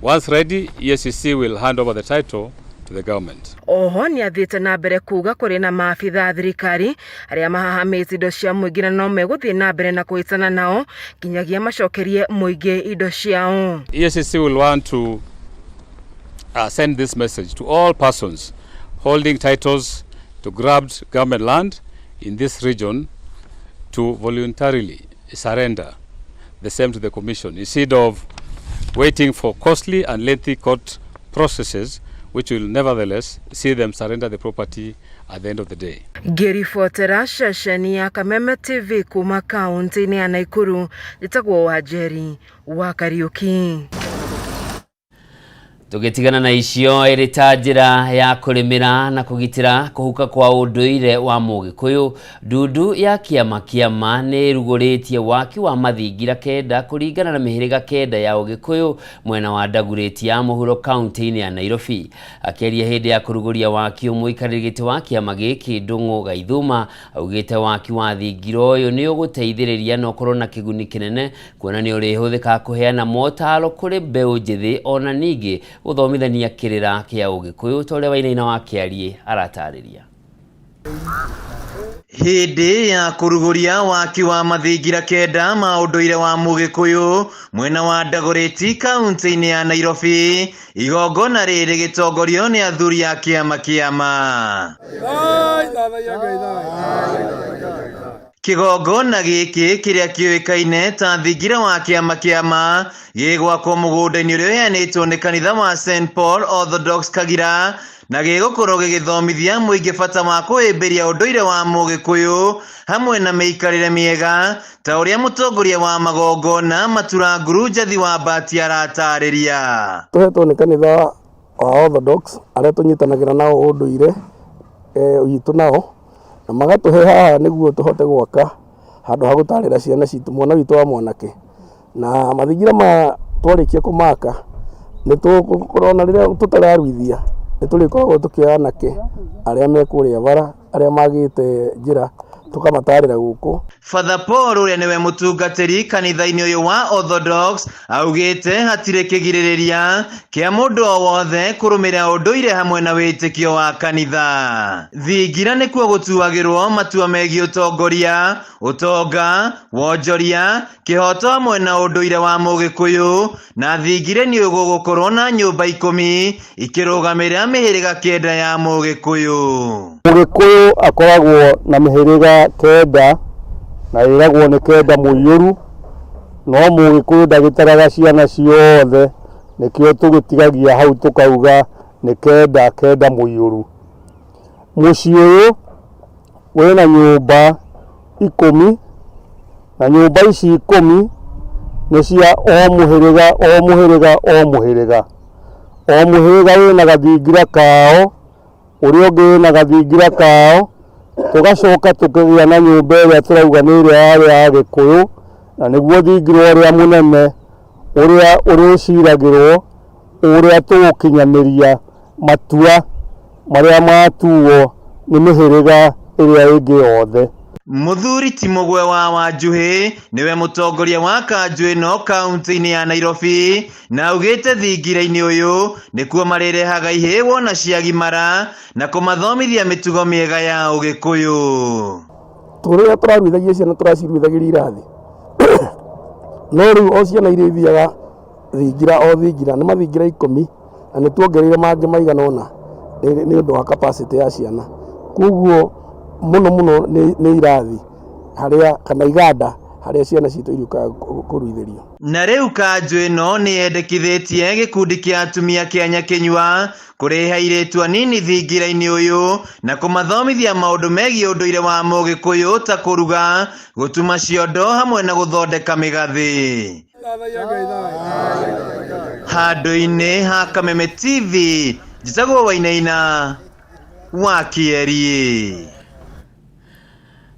Once ready, EACC will hand over the title to the government. Oho nĩ athiĩte na mbere kuga kũrĩ na maabitha a thirikari arĩa mahahamĩte indo cia mũingĩ na no megũthiĩ na mbere na kũhĩtana nao nginyagia macokerie mũingĩ indo ciao. EACC will want to send this message to all persons holding titles to grabbed government land in this region to voluntarily surrender the same to the Commission instead of waiting for costly and lengthy court processes which will nevertheless see them surrender the property at the end of the day. Ngĩribotera ceceni ya Kameme TV kuma kaunti-inĩ ya Nakuru, njĩtagwo Wanjeri wa Kariuki. Tũgĩtigana na icio ĩrĩ ta njĩra ya kũrĩmĩra na kũgitĩra kũhuka kwa ũndũire wa Mũgĩkũyũ, ndundu ya kĩama kĩama nĩ ĩrugũrĩtie waki wa mathingira kenda kũringana na mĩhĩrĩga kenda ya Ũgĩkũyũ mwena wa Dagoretti ya mũhuro kaunti-inĩ ya Nairobi. Akĩaria hĩndĩ ya kũrugũria waki mũikarĩri gĩtĩ wa kĩama gĩkĩ Ndung'u Gaithuma augĩte waki wa thingira ũyũ nĩ ũgũteithĩrĩria na ũkorwo na kĩguni kĩnene kuona nĩ ũrĩhũthĩka kũheana motaro kũrĩ mbeũ njĩthĩ ona ningĩ gũthomithania kĩrĩra kĩa Ũgĩkũyũ ta ũrĩa Wainaina wa Kĩariĩ aratarĩria. Hĩndĩ ya kũrugũria waki wa mathingira kenda ma ũndũire wa Mũgĩkũyũ mwena wa Dagoretti kaunti-inĩ ya Nairobi, igongona rĩrĩ rĩgĩtongorio nĩ athuri a kĩama kĩama. Kĩgongona gĩkĩ kĩrĩa kĩũĩkaine ta thingira wa kĩama kĩama gĩgwakwo mũgũnda-inĩ ũrĩa ũheanĩtwo nĩ kanitha wa St Paul Orthodox Kagira na gĩgũkorwo gĩgĩthomithia mũingĩ bata wa kũhĩmbĩria ũndũire wa Mũgĩkũyũ hamwe na mĩikarĩre mĩega ta ũrĩa mũtongoria wa magongona Matura Nguru Njathi wa Mbati aratarĩria. Tũhetwo nĩ kanitha wa Orthodox arĩa tũnyitanagĩra nao ũndũire witũ nao na magatũhe haha nĩguo tũhote gwaka handũ ha gũtarĩra ciana citũ mwana witũ wa mwanake na mathingira maya twarĩkia kũmaka nĩ tũgũkorwo na rĩrĩa tũtararuithia nĩ tũrĩkoragwo tũkĩoya anake arĩa me kũrĩa bara arĩa magĩte njĩra tũkamatarĩra gũkũ. Father Paul ũrĩa nĩwe mũtungatĩri kanitha-inĩ ũyũ wa Orthodox augĩte hatirĩ kĩgirĩrĩria kĩa mũndũ o wothe kũrũmĩrĩra ũndũire hamwe na wĩtĩkio wa kanitha. Thingira nĩkuo gũtuagĩrwo matua megiĩ ũtongoria, ũtonga, wonjoria, kĩhoto hamwe na ũndũire wa Mũgĩkũyũ na thingira nĩ gũgũkorwo na nyũmba 10 ikĩrũgamĩrĩra mĩhĩrĩga 9 ya Mũgĩkũyũ. Mũgĩkũyũ akoragwo na mĩhĩrĩga 9 na ĩragwo nĩ 9 mũiyũru, no Mũgĩkũyũ ndagĩtaraga ciana ciothe, nĩkĩo tũgĩtigagia hau tũkauga nĩ 9 9 mũiyũru. Mũciĩ ũyũ wĩna nyũmba 10 na nyũmba ici 10 nĩ cia o mũhĩrĩga o mũhĩrĩga o mũhĩrĩga. O mũhĩrĩga wĩna gathingira kao, ũrĩa ũngĩ wĩna gathingira kao, tũgacoka tũkĩgĩa na nyũmba ĩrĩa tũrauga nĩ ĩrĩa yarĩ ya Gĩkũyũ, na nĩguo thingira ũrĩa mũnene ũrĩa ũrĩciragĩrwo ũrĩa tũgũkinyanĩria matua marĩa matuo nĩ mĩhĩrĩga ĩrĩa ĩngĩ yothe. Mũthuri ti Mũgwe wa Wanjuhĩ nĩwe mũtongoria wa kanjũ ĩno kaunti-inĩ ya Nairobi na augĩte thingira-inĩ ũyũ nĩkuo marĩrehaga ihĩĩ wona ciagimara na kũmathomithia mĩtugo mĩega ya Ũgĩkũyũ. Tũrĩa tũraruithagia ciana tũraciruithagĩria irathi no rĩu o ciana iria ithiaga thingira o thingira nĩ mathingira 10 na nĩ tuongereire mangĩ maigana ũna nĩ ũndũ wa capacity ya ciana. Koguo mũno mũno nĩ irathi harĩa kana iganda Harĩa ciana citũ iriũkaga kũruithĩrio. Na rĩu kanjũ ĩno nĩ yendekithĩtie gĩkundi kĩa atumia kĩa Nyakinyua kũrĩha airĩtu anini thingira-inĩ ũyũ na kũmathomithia maũndũ megiĩ ũndũire wa mũgĩkũyũ ta kũruga, gũtuma ciondo hamwe na gũthondeka mĩgathĩ. Handũ-inĩ ha Kameme TV, njĩtagwo Wainaina wa Kĩeri.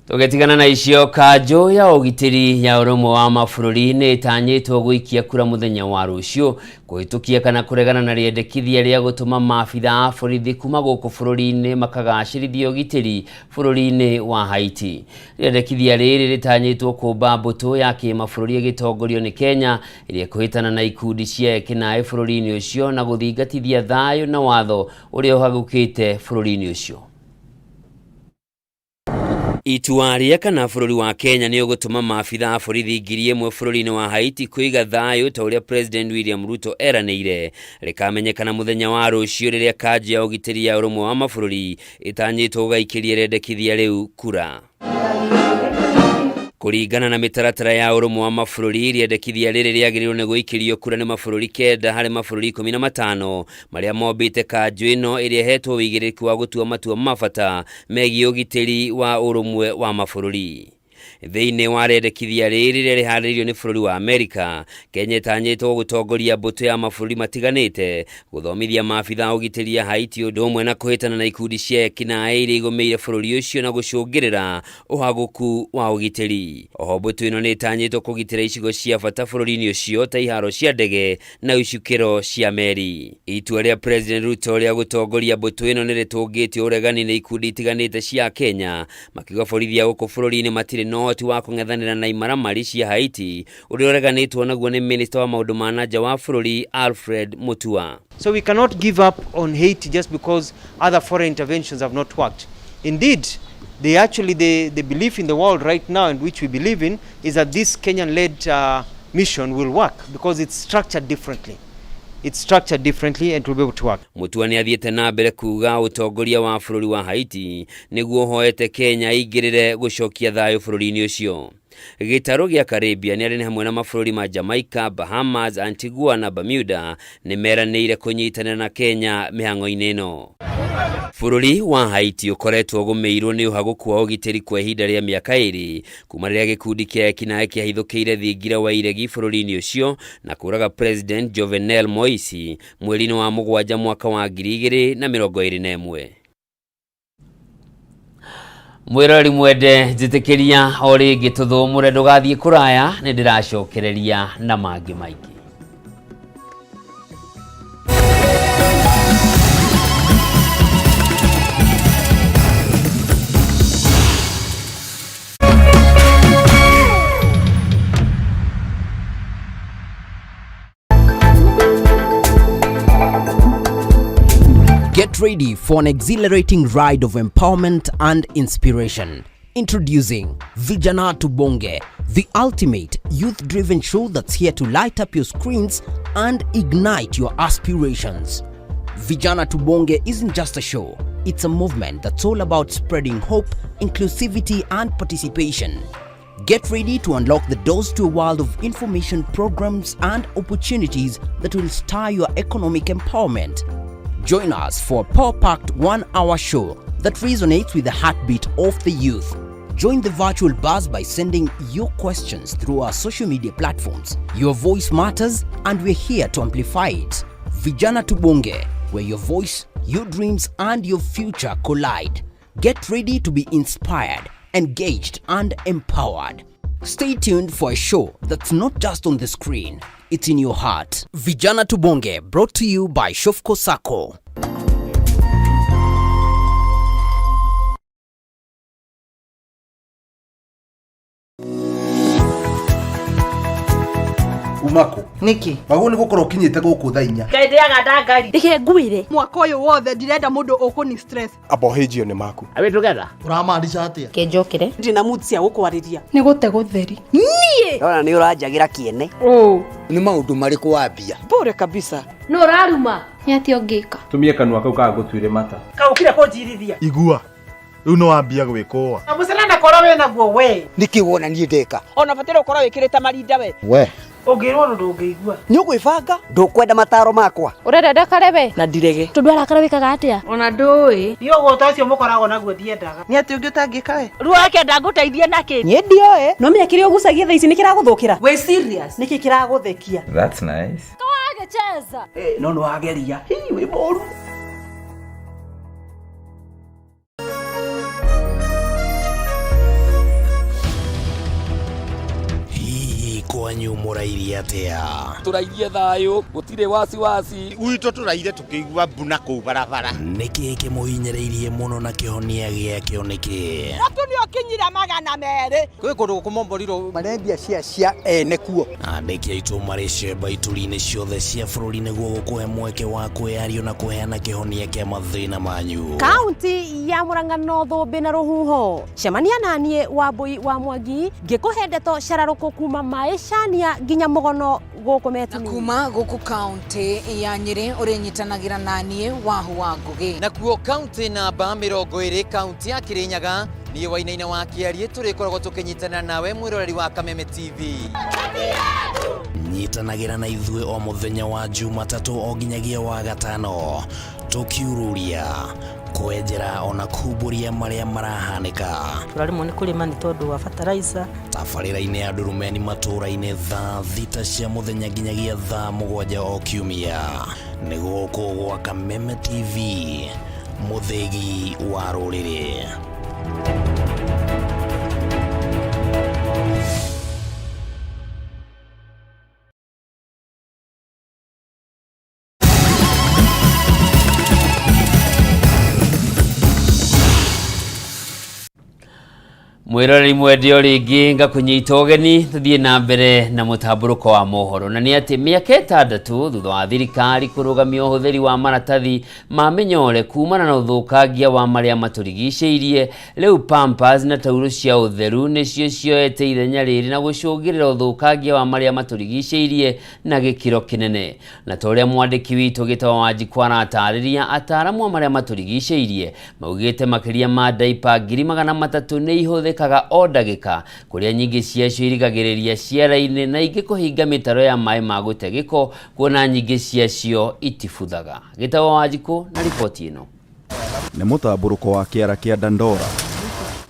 Tũgĩtigana na icio, kanjũ ya ũgitĩri ya ũrũmwe wa mabũrũri nĩ ĩtanyĩtwo gũikia kura mũthenya wa rũciũ kũhĩtũkia kana kũregana na rĩendekithia rĩa gũtũma maabitha a borithi kuma gũkũ bũrũri-inĩ makagacĩrithie ũgitĩri bũrũri-inĩ wa Haiti. Rĩendekithia rĩrĩ rĩtanyĩtwo kũmba mbũtũ ya kĩmabũrũri ĩgĩtongorio nĩ Kenya ĩrĩa ĩkũhĩtana na ikundi cia ekinaĩ bũrũri-inĩ ũcio na gũthingatithia thayũ na watho ũrĩa ũhagũkĩte bũrũri-inĩ ũcio. Itua rĩa kana bũrũri wa Kenya nĩ ũgũtũma maabitha a borithi 1000 bũrũri-inĩ wa Haiti kũiga thayũ ta ũrĩa President William Ruto eranĩire rĩkamenyekana mũthenya wa rũciũ rĩrĩa kanjũ ya ũgitĩri ya ũrũmwe wa mabũrũri ĩtanyĩtwo gũgaikĩria rĩendekithia rĩu kura. Kũringana na mĩtaratara ya ũrũmwe wa mabũrũri, rĩendekithia rĩrĩ rĩagĩrĩirwo nĩ gũikĩrio kura nĩ mabũrũri 9 harĩ mabũrũri 15 marĩa mombĩte kanjũ ĩno ĩrĩa ĩhetwo ũigĩrĩrĩki wa gũtua matua ma bata megiĩ ũgitĩri wa ũrũmwe wa mabũrũri. Thĩinĩ wa rĩendekithia rĩrĩ rĩrĩa rĩharĩrĩirio nĩ bũrũri wa Amerika, Kenya ĩtanyĩtwo gũtongoria mbũtũ ya mabũrũri matiganĩte, gũthomithia maabitha a ũgitĩri a Haiti ũndũ ũmwe na kũhĩtana na ikundi cia ekinaĩ iria igũmĩire bũrũri ũcio na gũcũngĩrĩra ũhagũku wa ũgitĩri. Oho mbũtũ ĩno nĩ ĩtanyĩtwo kũgitĩra icigo cia bata bũrũri-inĩ ũcio ta iharo cia ndege na icukĩro cia meri. Itua rĩa President Ruto rĩa gũtongoria mbũtũ ĩno nĩ rĩtũngĩtio ũregani nĩ ikundi itiganĩte cia Kenya, makiuga borithi a gũkũ bũrũri-inĩ matirĩ na ũhoti wa kũng'ethanĩra na imaramari cia Haiti, ũrĩa ũreganĩtwo naguo nĩ Minista wa maũndũ ma na nja wa bũrũri Alfred Mutua. So we cannot give up on Haiti just because other foreign interventions have not worked. Indeed, they actually, the, the belief in the world right now, and which we believe in, is that this Kenyan-led mission will work because it's structured differently. It's structured differently and will be able to work. Mutua nĩ athiĩte na mbere kuuga ũtongoria wa bũrũri wa Haiti nĩguo ũhoete Kenya ĩingĩrĩre gũcokia thayũ bũrũri-inĩ ũcio. Gĩtarũ gĩa Caribbean arĩa nĩ hamwe na mabũrũri ma Jamaica, Bahamas, Antigua na Bermuda nĩ meranĩire kũnyitanĩra na Kenya mĩhang'o-inĩ ĩno. Bũrũri wa Haiti ũkoretwo ũgũmĩirwo nĩ ũhagũku wa ũgitĩri kwa ihinda rĩa mĩaka ĩrĩ kuma rĩrĩa gĩkundi kĩa ekinaĩ kĩahithũkĩire thingira wa iregi bũrũri-inĩ ũcio na kũraga President Jovenel Moise mweri-inĩ wa mũgwanja mwaka wa 2021. Mwĩroreri mwende, njĩtĩkĩria o rĩngĩ tũthũmũre, ndũgathiĩ kũraya, nĩ ndĩracokereria na mangĩ maingĩ. Get ready for an exhilarating ride of empowerment and inspiration. Introducing Vijana Tubonge, the ultimate youth-driven show that's here to light up your screens and ignite your aspirations. Vijana Tubonge isn't just a show, it's a movement that's all about spreading hope, inclusivity, and participation. Get ready to unlock the doors to a world of information, programs, and opportunities that will stir your economic empowerment. Join us for a power-packed 1-hour show that resonates with the heartbeat of the youth. Join the virtual buzz by sending your questions through our social media platforms. Your voice matters, and we're here to amplify it. Vijana Tubonge, where your voice, your dreams, and your future collide. Get ready to be inspired, engaged, and empowered. Stay tuned for a show that's not just on the screen, it's in your heart. Vijana Tubonge, brought to you by Shofco Sacco. Umako Niki? Wagwo nĩ gũkorwo ũkinyĩte gũkũ thaa inya. Ngai ndĩaga ndangari. Reke ngwĩre mwaka ũyũ wothe ndirenda mũndũ ũkũni stress. Amba ũhĩnjio nĩ maku. Are we together? Ũramaanisha atĩa? Kenjokere. Ndina mood cia gũkwarĩria. Nĩ gũte gũtheri. Niĩ. Ndona nĩ ũranjagĩra kĩene. Ũ. Nĩ maũndũ marĩkũ wambia? Bure kabisa. Nũ ũraruma? Nĩ atĩa ũngĩka? Tumie kanua kau kaga gũtuĩre mata. Kaũkire kũnjirithia. Igua. Rĩu nĩ wambia gwĩkũa. Na mũcere korwo wĩnaguo we. Nĩkĩ wona niĩ ndeka? Ona bataire gũkorwo wĩkĩrĩte marinda we. We. Ũngĩrwo ũndũ ndũngĩigua. Nĩ ũgwĩbanga? Ndũkwenda mataro makwa? Ũrenda ndakare we? Na ndirege. Tondũ arakara wĩkaga atĩa? Ona ndũĩ. Niĩ ũgũta ũcio mũkoragwo naguo ndiendaga. Nĩ atĩ ũngĩ ũtangĩka we? Rĩu akenda ngũteithie nakĩ? Niĩ ndioĩ. No menya kĩrĩa ũgucagia thaa ici nĩ kĩragũthũkĩra. Wĩ serious? Nĩkĩ kĩragũthekia? That's nice. Kawagĩcheza. No nĩ wageria. Hii wĩ mũru. Hihi kwanyu mũrairie atĩa? Tũrairie thayũ, gũtirĩ wasiwasi. Gwitũ tũraire tũkĩigua mbu na kũu barabara. Nĩkĩ kĩmũhinyĩrĩirie mũno na kĩhonia gĩakĩo nĩkĩ? Mũtu nĩ ũkinyire 200. Kwĩ kũndũ gũkũmomborirwo marendia cia cia ene kuo. Andĩki aitũ marĩ cemba ituri-inĩ ciothe cia bũrũri nĩguo gũkũhe mweke wa kwĩyario na kũheana kĩhonia kĩa mathĩna manyu. Kaunti ya Murang'a no thũmbĩ na rũhuho. Cemania naniĩ Wambui wa Mwangi ngĩkũhe ndeto cararũkũ kuma maĩcania nginya mũgono gũkũ Metini. Kuma gũkũ kaunti ya Nyĩrĩ ũrĩnyitanagĩra naniĩ Wahu wa Ngũgĩ. Nakuo kaunti namba 20 kaunti ya Kirinyaga niĩ Wainaina wa Kĩariĩ tũrĩkoragwo tũkĩnyitana nawe mwĩroreri wa Kameme TV. Nyitanagĩra na ithuĩ o mũthenya wa Jumatatũ o nginyagia wa gatano tũkiururia kwenjera ona kumbũria marĩa marahanĩka. Tũraremwo nĩ kũrĩma nĩ tondũ wa fertilizer. Tabarĩra-inĩ ya Ndurumeni matũũra-inĩ thaa 6 cia mũthenya nginyagia thaa 7 o kiumia. Nĩ gũkũ gwa Kameme TV, mũthĩgi wa rũrĩrĩ. Mwiroreri mwende o rĩngĩ ngakũnyita ũgeni tũthiĩ na mbere na mũtambũrũko wa mohoro na nĩ atĩ mĩaka 6 thutha wa thirikari kũrũgamia ũhũthĩri wa maratathi ma mĩnyore kumana na ũthũkangia wa marĩa matũrigicĩirie, rĩu Pampers na taurũ cia ũtheru nĩcio cioete ithenya rĩrĩ na gũcũngĩrĩra ũthũkangia wa marĩa matũrigicĩirie na gĩkĩro kĩnene. Na ta ũrĩa mwandĩki witũ Gĩtawa Wanjikũ aratarĩria, ataaramu a marĩa matũrigicĩirie maugĩte makĩria ma diaper 300,000 nĩ ihũthĩkaga o ndagĩka, kũrĩa nyingĩ ciacio irigagĩrĩria ciara-inĩ na ingĩ kũhinga mĩtaro ya maĩ ma gũte gĩko, kuona nyingĩ ciacio itibuthaga. Gĩtawa Wanjikũ na riboti ĩno. Nĩ mũtambũrũko wa kĩara kĩa Dandora.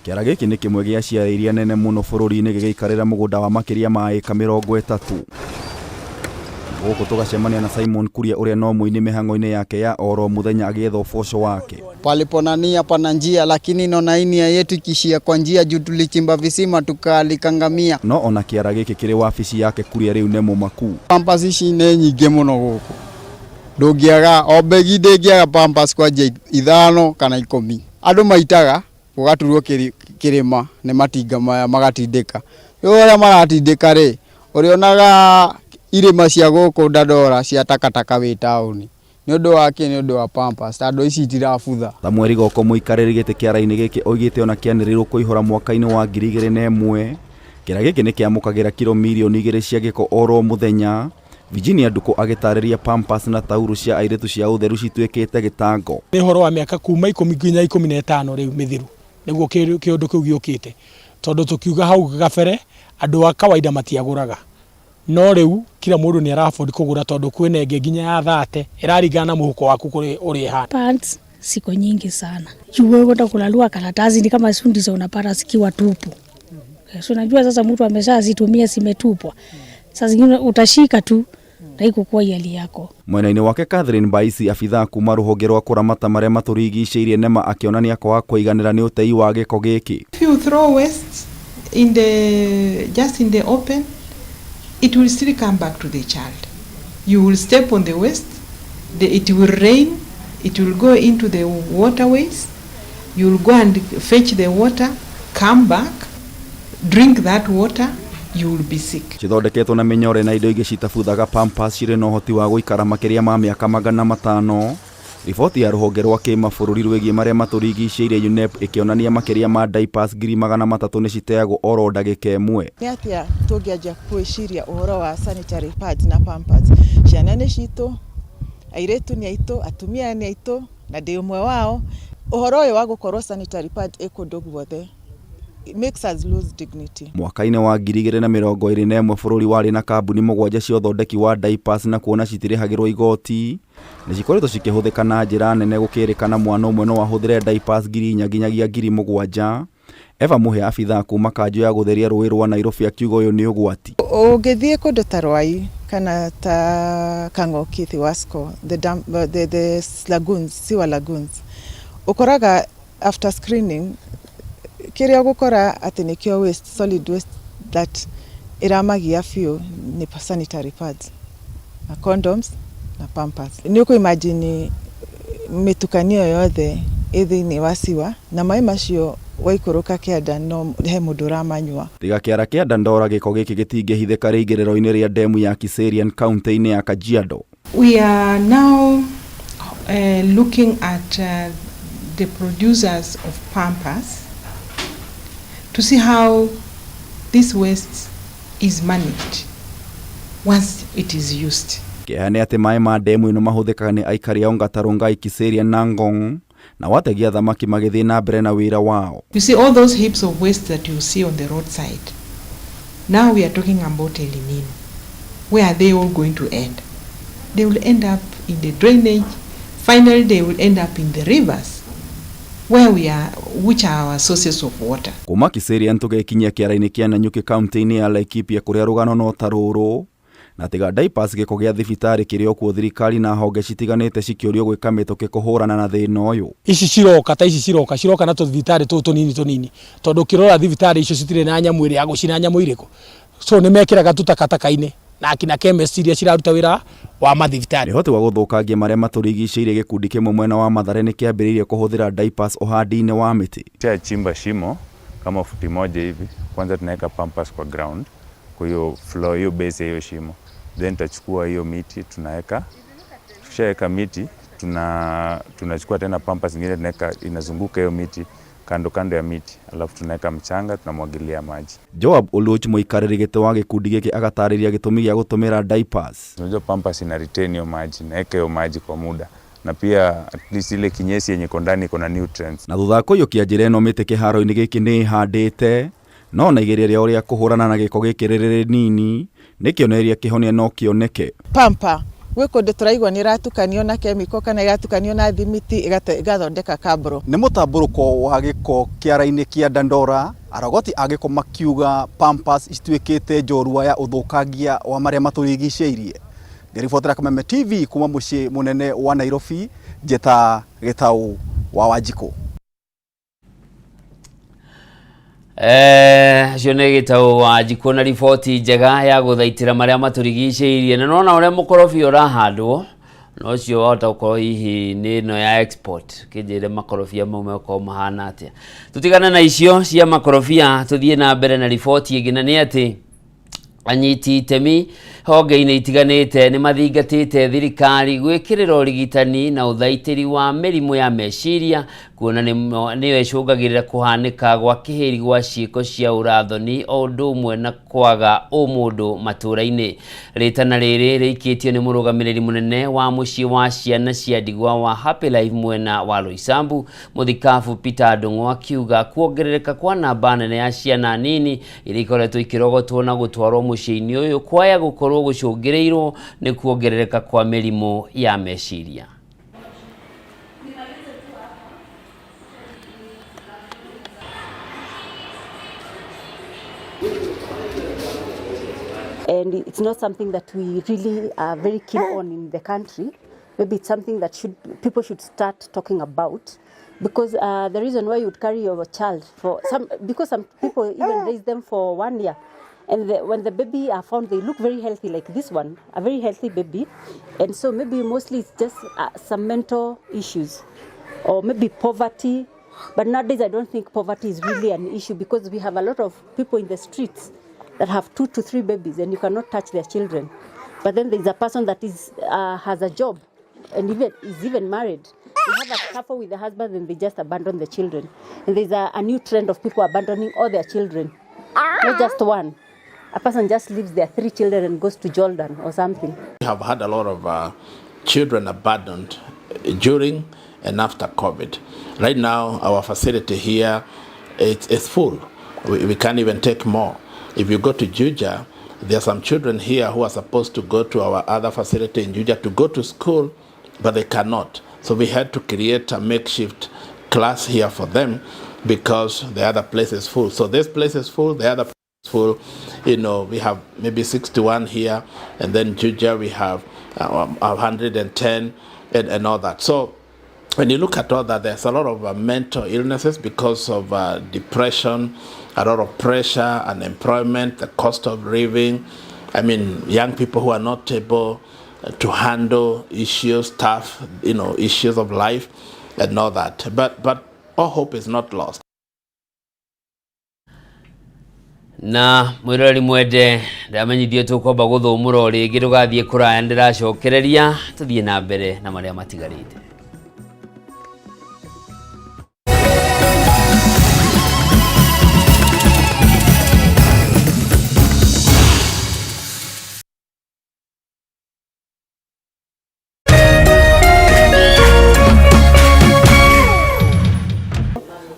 Kĩara gĩkĩ nĩ kĩmwe gĩa ciara iria nene mũno bũrũri-inĩ gĩgĩikarĩra mũgũnda wa makĩria ma ĩka 30. Gũkũ tũgacemania na Simon Kuria ũrĩa no mũini mĩhang'o-inĩ yake ya oro mũthenya agĩetha ũboco wake. Palipo na nia pana njia, lakini naona hii nia yetu ikishia kwa njia juu tulichimba visima tukalikangamia. No ona kĩara gĩkĩ kĩrĩ wabici yake Kuria rĩu nĩ mũmaku. Pampers ici nĩ nyingĩ mũno gũkũ. Ndũngĩaga, o begi ndĩngĩaga Pampers kwanjia 5 kana 10. Andũ maitaga gũgaturwo kĩrĩma nĩ matinga maya magatindĩka. Rĩu ũrĩa maratindĩka rĩ, ũrĩonaga irĩma cia gũkũ Dandora cia takataka wĩ taũni. Nĩ ũndũ wa kĩ? Nĩ ũndũ wa Pampers, tondũ ici itirabutha. Samuel Goko mũikarĩri gĩtĩ kĩara-inĩ gĩkĩ oigĩte ona kĩanĩrĩirwo kũihũra mwaka-inĩ wa 2001. Kĩara gĩkĩ nĩ kĩamũkagĩra kiro mirioni 2 cia gĩko oro mũthenya. Virginia Nduku agĩtarĩria Pampers na taurũ cia airĩtu cia ũtheru cituĩkĩte gĩtango. Nĩ ũhoro wa mĩaka kuma 10 nginya 15 rĩu mĩthiru nĩguo kĩũndũ kĩu gĩũkĩte, tondũ tũkiuga hau gabere andũ a kawaida matiagũraga, no rĩu kila mũndũ nĩ ara afford kũgũra tondũ kwĩna ĩngĩ nginya ya 30 ĩraringana na mũhuko waku kũrĩ ũrĩa ĩhana. Pants ziko nyingi sana. Juu wewe kwenda kulalua karatasi ni kama sundi za unapata zikiwa tupu. So unajua sasa mtu ameshazitumia zimetupwa. Sasa zingine utashika tu na ikukuwa hali yako. Mwena-inĩ wake Catherine Baisi abithaa kuma rũhonge rwa kũramata marĩa matũrigicĩirie NEMA akĩonania kwaga kũiganĩra nĩ ũtei wa gĩko gĩkĩ. If you throw waste just in the open, it will still come back to the child. You will step on the waste, it will rain, it will go into the waterways, you will go and fetch the water, come back, drink that water, you will be sick. Cithondeketwo na mĩnyore na indo ingĩ citabuthaga Pampers cirĩ na ũhoti wa gũikara makĩria ma mĩaka 500. Riboti ya rũhonge rwa kĩmabũrũri rwĩgiĩ marĩa matũrigicĩirie UNEP ĩkĩonania makĩria ma diapers 300,000 nĩ citeagwo oro ndagĩka ĩmwe. Nĩ atĩa tũngĩanjia gwĩciria ũhoro wa sanitary pads na Pampers? Ciana nĩ citũ, airĩtu nĩ aitũ, atumia nĩ aitũ, na ndĩ ũmwe wao. Ũhoro ũyũ wa gũkorwo sanitary pad ĩ kũndũ guothe makes us lose dignity. Mwaka-inĩ wa 2021 bũrũri warĩ na kambuni mũgwanja cia ũthondeki wa diapers na kuona citirĩhagĩrwo igoti, nĩ cikoretwo cikĩhũthĩka na njĩra nene gũkĩrĩkana mwana ũmwe no ahũthĩre diapers 4,000 nginyagia 7,000. Eva Mũhĩa abithaa kuma kanjũ ya gũtheria rũĩ rwa Nairobi akiuga ũyũ nĩ ũgwati. Ũngĩthiĩ kũndũ ta Rwai kana ta Kang'oki, Thiwasco, the, dam, the lagoons, sewer lagoons, ũkoraga after screening kĩrĩa ũgũkora atĩ nĩkĩo waste, solid waste that ĩramagia biũ nĩ sanitary pads na condoms na pampers. Nĩ ũkũ imagine mĩtukanio yothe ĩ thĩinĩ wa siwa na maĩ macio waikũrũka kĩanda no he mũndũ ũramanyua. Tiga kĩara kĩa Dandora gĩko gĩkĩ gĩtingĩhithĩka rĩingĩrĩro-inĩ rĩa demu ya Kiserian kaunti-inĩ ya Kajiado. We are now looking at the producers of Pampers to see how this waste is managed once it is used. Kĩeha nĩ atĩ maĩ ma demu ĩno mahũthĩkaga nĩ aikari a Ongata Rongai, Kiserian na Ngong na wategi a thamaki magĩthiĩ na mbere na wĩra wao. You see all those heaps of waste that you see on the roadside. Now we are talking about El Nino. Where are they all going to end? They will end up in the drainage. Finally, they will end up in the rivers, where we are, which are our sources of water. Kuma Kiserian tũgekinyia kĩara-inĩ kĩa Nanyuki kaunti-inĩ ya Laikipia kũrĩa rũgano no ta rũrũ na tiga diapers gĩko gĩa thibitarĩ kĩrĩ o kuo thirikari na honge citiganĩte cikĩũrio gwĩka mĩtũkĩ kũhũrana na thĩna ũyũ. Ici ciroka ta ici ciroka ciroka na tũthibitarĩ tũtũ tũnini tũnini tondũ ũkĩrora thibitarĩ icio citirĩ na nyamũ ĩrĩa ya gũcina nyamũ irĩkũ, so nĩ mekĩraga tũtakataka-inĩ na akina chemist iria ciraruta wĩra wa mathibitarĩ. Nĩ ũhoti wa gũthũkangia marĩa matũrigicĩirie gĩkundi kĩmwe mwena wa Mathare nĩ kĩambĩrĩirie kũhũthĩra diapers ũhandi-inĩ wa mĩtĩ. Chimba shimo kama futi moja hivi, kwanza tunaweka pampers kwa ground, kwa hiyo floor, hiyo base ya hiyo shimo, then tutachukua hiyo miti tunaweka, tukishaweka miti tunachukua tena pampers nyingine tunaweka inazunguka hiyo miti kando kando ya miti, alafu tunaweka mchanga tunamwagilia maji. Joab Oluoch mũikarĩri gĩtĩ wa gĩkundi gĩkĩ agatarĩria gĩtũmi gĩa gũtũmĩra diapers. Unajua pampers ina retain hiyo maji, naweka hiyo maji kwa muda na pia at least ile kinyesi yenye iko ndani iko na nutrients. Na thutha wa kũiyũkia njĩra ĩno mĩtĩ kĩharo-inĩ gĩkĩ nĩ ĩhandĩte no na igeria rĩao rĩa kũhũrana na gĩko gĩkĩ rĩrĩ rĩnini nĩ kĩonereria kĩhonia no kĩoneke. Pamper gwĩ kũndũ tũraigua nĩ ĩratukanio na chemical kana ĩgatukanio na thimiti ĩgathondeka kabro. Nĩ mũtambũrũko wa gĩko kĩara-inĩ kĩa Dandora, arogoti a gĩko makiuga pampers cituĩkĩte njorua ya ũthũkangia wa marĩa matũrigicĩirie. Ngĩribotera Kameme TV kuma mũciĩ mũnene wa Nairobi, Njeta Gĩtaũ wa Wanjikũ. Acio nĩ Gĩtaũ wa Njikũ na riboti njega ya gũthaitĩra marĩa matũrigicĩirie na nona ũrĩa mũkorobia ũrahandwo na ũcio wahota gũkorwo hihi nĩ ĩno ya export kĩnjĩre makorobia mau megũkorwo mahana atĩa. Tũtigane na icio cia makorobia tũthiĩ na mbere na riboti ĩngĩ na nĩ atĩ anyiti itemi honge-inĩ itiganĩte nĩ mathingatĩte thirikari gwĩkĩrĩra ũrigitani na ũthaitĩri wa mĩrimũ ya meciria kuona nĩyo ĩcũngagĩrĩra kũhanĩka gwa kĩhĩri gwa ciĩko cia ũrathoni o ũndũ ũmwe na kwaga ũmũndũ matũũra-inĩ. Rĩtana rĩrĩ rĩikĩtio nĩ mũrũgamĩrĩri mũnene wa mũciĩ wa ciana cia ndigwa wa Happy Life mwena wa Roysambu mũthikabu Peter Ndung'u akiuga kuongerereka kwa namba nene ya ciana nini iria ikoretwo ikĩrogotwo na gũtwarwo mũciĩ-inĩ ũyũ kwaya gũkorwo gũcũngĩrĩirwo nĩ kuongerereka kwa mĩrimũ ya meciria. And it's not something that we really are very keen on in the country. Maybe it's something that people should start talking about, because the reason why you would carry your child for some, because some people even raise them for 1 year, and when the baby are found, they look very healthy, like this one, a very healthy baby, and so maybe mostly it's just some mental issues, or maybe poverty. But nowadays, I don't think poverty is really an issue, because we have a lot of people in the streets that have 2 to 3 babies, and you cannot touch their children. But then there's a person that is has a job and even is even married. They have a couple with the husband and they just abandon the children. And there's a new trend of people abandoning all their children, not just one. A person just leaves their 3 children and goes to Jordan or something. We have had a lot of children abandoned during and after COVID. Right now, our facility here it's full. We can't even take more. If you go to Juja, there are some children here who are supposed to go to our other facility in Juja to go to school, but they cannot. So we had to create a makeshift class here for them because the other place is full. So this place is full, the other place is full. We have maybe 61 here, and then Juja we have 110 and all that. So when you look at all that, there's a lot of mental illnesses because of depression, a lot of pressure, unemployment, the cost of living. I mean, young people who are not able to handle issues, tough, issues of life and all that. But all hope is not lost. Na mwiroreri mwende ndamenyithio tukwamba guthumura o ringi ndugathie kuraya ndiracokereria tuthie na mbere na maria matigarite.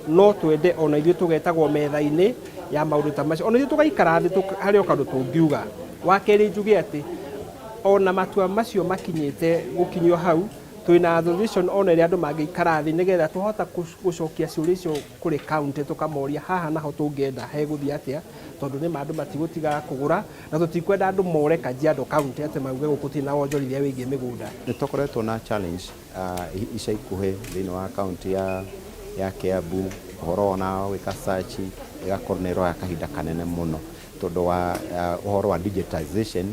No twende ona ithuĩ tũgetagwo metha-inĩ ya maũndũ ta macio, ona ithuĩ tũgaikara thĩ harĩ o kaũndũ tũngiuga. Wa kerĩ njuge atĩ ona matua macio makinyĩte gũkinyio hau, twĩna association ona ĩrĩa andũ mangĩikara thĩ nĩgetha tũhota gũcokia ciũria icio kũrĩ county, tũkamoria haha naho tũngĩenda hegũthiĩ atĩa, tondũ nĩ ma andũ matigũtiga kũgũra na tũtikwenda andũ more Kajiado county atĩ mauge gũkũ gũtirĩ na wonjorithia wĩgiĩ mĩgũnda. Nĩ tũkoretwo na challenge ica ikuhĩ thĩinĩ wa kaunti ya Kiambu, ũhoro ona gwĩka search ĩgakorwo nĩ ĩroya kahinda kanene mũno tondũ wa ũhoro wa digitization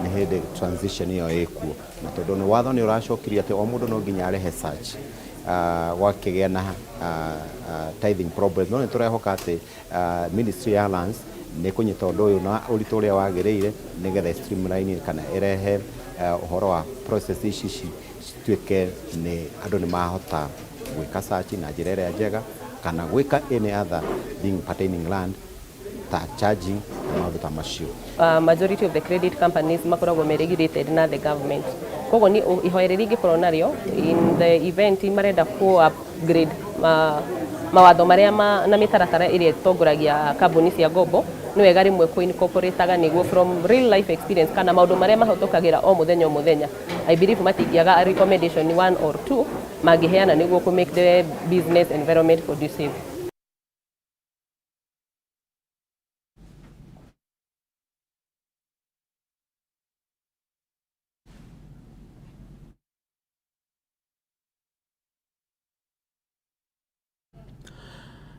nĩ hĩndĩ transition ĩyo ĩkuo, na tondũ nĩ watho nĩ ũracokirie atĩ o mũndũ no nginya arĩhe search, gwakĩgĩa na tithing problems. No nĩ tũrehoka atĩ Ministry ya Lands nĩ kũnyita ũndũ ũyũ na ũritũ ũrĩa wagĩrĩire nĩgetha streamline kana ĩrehe ũhoro wa process ici cituĩke nĩ andũ nĩ mahota gwĩka search na njĩra ĩrĩa njega kana gwĩka any other thing pertaining land ta charging na maũndũ ta macio. Majority of the credit companies makoragwo me regulated na the government, koguo ni ihoya rĩrĩa ingĩkorwo narĩo in the event marenda ku upgrade mawatho marĩa na mĩtaratara ĩrĩa ĩtongoragia kambuni cia ngombo, nĩ wega rĩmwe kũ incorporate nĩguo from real life experience kana maũndũ marĩa mahĩtũkagĩra o mũthenya o mũthenya. I believe matingĩaga a recommendation one or two mangĩheana nĩguo kũ make the business environment conducive.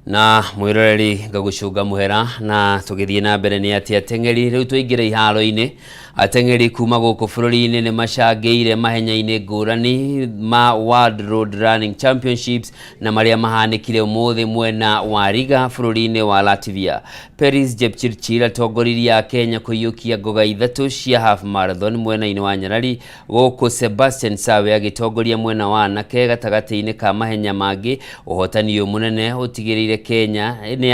Na mwiroreri ngagucunga muhera na tugithie na mbere ni ati ateng'eri riu tuingire iharo-inĩ. Ateng'eri kuma gũkũ bũrũri-inĩ nĩ macangĩire mahenya-inĩ ngũrani ma World Road Running Championships na marĩa mahanĩkire ũmũthĩ mwena wa Riga bũrũri-inĩ wa Latvia. Peris Jepchirchir atongoririe Akenya kũiyũkia ngoga ithatũ cia half marathon mwena-inĩ wa Nyarari, gũkũ Sebastian Sawe agĩtongoria mwena wa anake gatagatĩ-inĩ ka mahenya mangĩ. Ũhotani ũyũ mũnene ũtigĩrĩire Kenya nĩ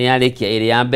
yarĩkia ĩrĩ ya mbere.